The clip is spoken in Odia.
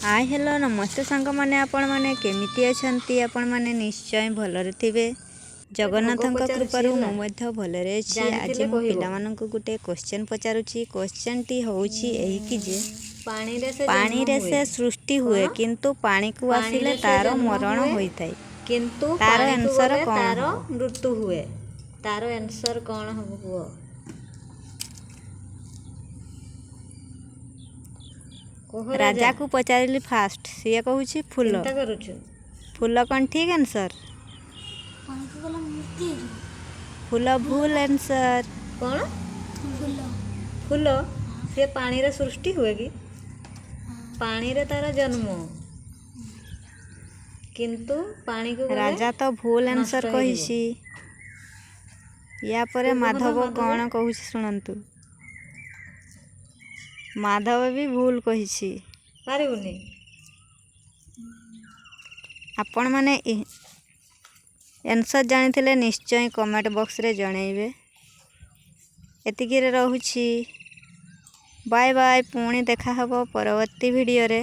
ହାଏ, ହ୍ୟାଲୋ, ନମସ୍ତେ ସାଙ୍ଗମାନେ। ଆପଣମାନେ କେମିତି ଅଛନ୍ତି? ଆପଣମାନେ ନିଶ୍ଚୟ ଭଲରେ ଥିବେ। ଢଗ ଜଗନ୍ନାଥଙ୍କ ପଚାରୁଛି କୃପାରୁ ହେଲା ମୁଁ ମଧ୍ୟ ଭଲରେ ଅଛି। ଆଜି ଜାଣିଥିଲେ ମୁଁ କହିବ। ପିଲାମାନଙ୍କୁ ଗୋଟେ କ୍ୱେଶ୍ଚନ୍ ପଚାରୁଛି। କ୍ୱେଶ୍ଚନ୍ଟି ହେଉଛି ଏହିକି ଯେ ପାଣିରେ ସେ ଜନ୍ମ ପାଣିରେ ହୁଏ। ସେ ସୃଷ୍ଟି କ'ଣ? ହୁଏ, କିନ୍ତୁ ପାଣିକୁ ଆସିଲେ ପାଣିରେ ସେ ତାର ଜନ୍ମ ମରଣ ହୁଏ, ହୋଇଥାଏ। କିନ୍ତୁ ତାର ପାଣିକୁ ଆନ୍ସର୍ ଗଲେ କ'ଣ ତାର ହେବ? ମୃତ୍ୟୁ ହୁଏ। ତାର ଆନ୍ସର୍ କ'ଣ ହେବ, କୁହ। କୁହ ରାଜା। ରାଜାକୁ ପଚାରିଲି ଫାଷ୍ଟ, ସିଏ କହୁଛି ଫୁଲ। ଚିନ୍ତା କରୁଛୁ? ଫୁଲ କ'ଣ ଠିକ୍ ଆନ୍ସର୍? ପାଣିକୁ ଗଲେ ମୃତ୍ୟୁ ହେଇଯିବ। ଫୁଲ ଭୁଲ ଆନ୍ସର୍। କ'ଣ? ଫୁଲ। ଫୁଲ? ସିଏ ପାଣିରେ ସୃଷ୍ଟି ହୁଏ କି? ପାଣିରେ ତାର ଜନ୍ମ, କିନ୍ତୁ ପାଣିକୁ ଗଲେ ରାଜା ତ ଭୁଲ ନଷ୍ଟ ଆନ୍ସର୍ ହେଇଯିବ। କହିଛି। ୟା ତୁ ପରେ କହୁନ ମାଧବ ମାଧବ। କ'ଣ କହୁଛି ଶୁଣନ୍ତୁ। ମାଧବ ବି ଭୁଲ କହିଛି। ପାରିବୁନି? ଆପଣମାନେ ଆନ୍ସର୍ ଜାଣିଥିଲେ ନିଶ୍ଚୟ କମେଣ୍ଟ ବକ୍ସରେ ଜଣାଇବେ। ଏତିକିରେ ରହୁଛି। ବାଏ ବାଏ, ପୁଣି ଦେଖାହେବ ପରବର୍ତ୍ତୀ ଭିଡ଼ିଓରେ।